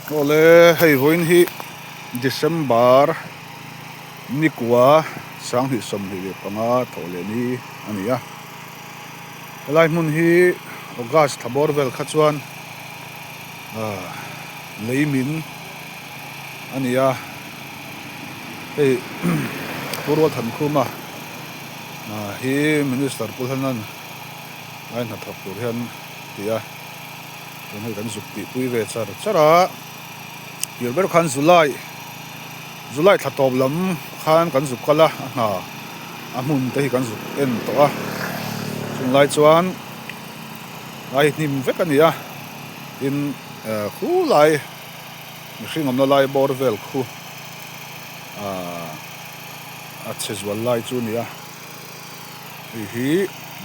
Awle hei vawiin hi December nikua 2025 thawh leh ni a ni a. Helai hmun hi August thla bawr vel kha chuan ah lei min a ni a. Hei Pu Rualthankhuma hi Minister Pu Hlenan lai hnathawk tur hian a ti a. Tun hei kan zuk tih pui ve char char a, tir ber khan July July thla tawp lam khan kan zuk kal a, a hna a hmun te hi kan zuk en tawh a, chung lai chuan lai hnim vek a ni a, tin khu lai mihring awmna lai bawr vel khu ahh a chhe zual lai chu a ni a, hei hi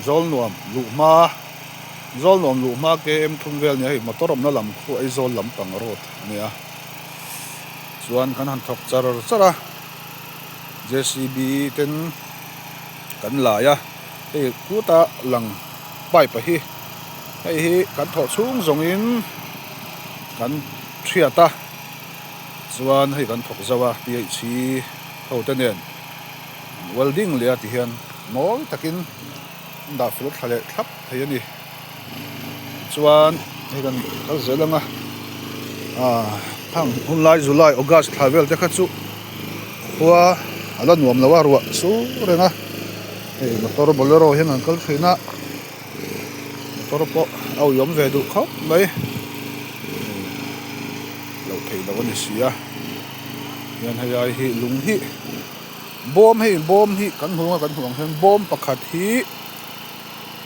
Zawlnuam luhma. Zawl nuam luh hma KM thum vel nia hei motor awmna lam khu Aizawl lampang road a nia chuan kan han thawk char char a JCB ten kan lai a hei khuta lang pipe a hi hei hi kan thawh chhung zawngin kan thiat a chuan hei kan thawk zo a PHC ho te nen welding leh a ti hian mawi takin. An dah fel thla leh thlap thei a ni. Tichuan hei kan kal zel ang a, ah khang hun lai July August thla vel te kha chu khua a la nuam lo a ruah sur reng a, hei motor bolero hian an kal thin a, motor pawh a uiawm ve duh khawp mai, loh theih loh a ni si a, hian hei ai hi lung hi. Bawm hei bawm hi kan hmu ang a kan hmuh ang hian bawm pakhat hi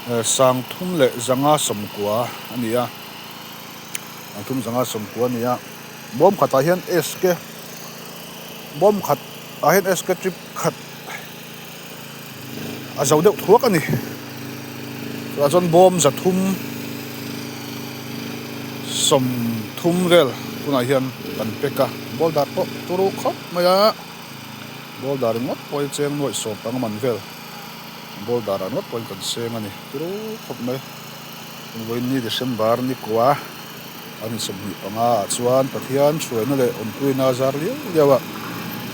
35 a ni a 35 a ni a bawm khatah hian sk bawm khat ah hian sk trip khat a zo deuh thuak a ni chutah chuan bawm 330 vel tunah hian kan pack a boulder pawh turu khawp mai a. Boulder ringawt pawh hi cheng nuaih sawm panga man vel boulder ah ringawt pawhin kan seng a ni turu khawp mai. Vawiin December ni kua a ni 25 ah chuan Pathian hruaina leh awmpuina zar liau liau ah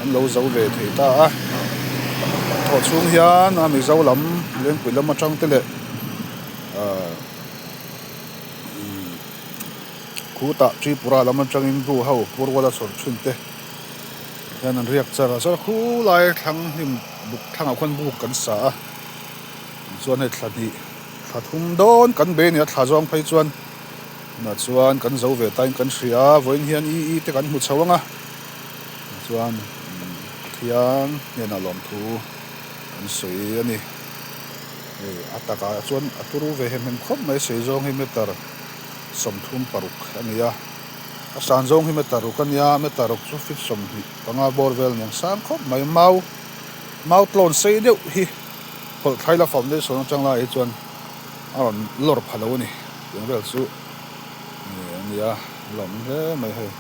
an lo zo ve thei ta a. Thawh chhung hian a Mizo lam Lengpui lam atang te leh ahh Khutah Tripura lam atangin bu ho Purwala chhawr thin te. Hian an riak char a chuan khulai thlang hnim buk thlangah khuan buk kan sa a chuan hei thla hnih thla thum dawn kan bei a ni a thla zawng phei chuan tunah chuan kan zo ve tain kan hria a vawiin hian i i te kan hmu chho ang a chuan Pathian hnenah lawmthu kan sawi a ni hei a takah chuan a turu ve hem hem khawp mai sei zawng hi meter 36 a ni a. A san zawng hi meter ruk a nia, meter ruk chu feet 25 bawr vel aniang sang khawp mai. Mau mau tlawn sei deuh hi hawlh thlaila foundation atang lai hi chuan a rawn lawr pha lo a ni. Tiang vel chu a nia, a lawm hle mai hei.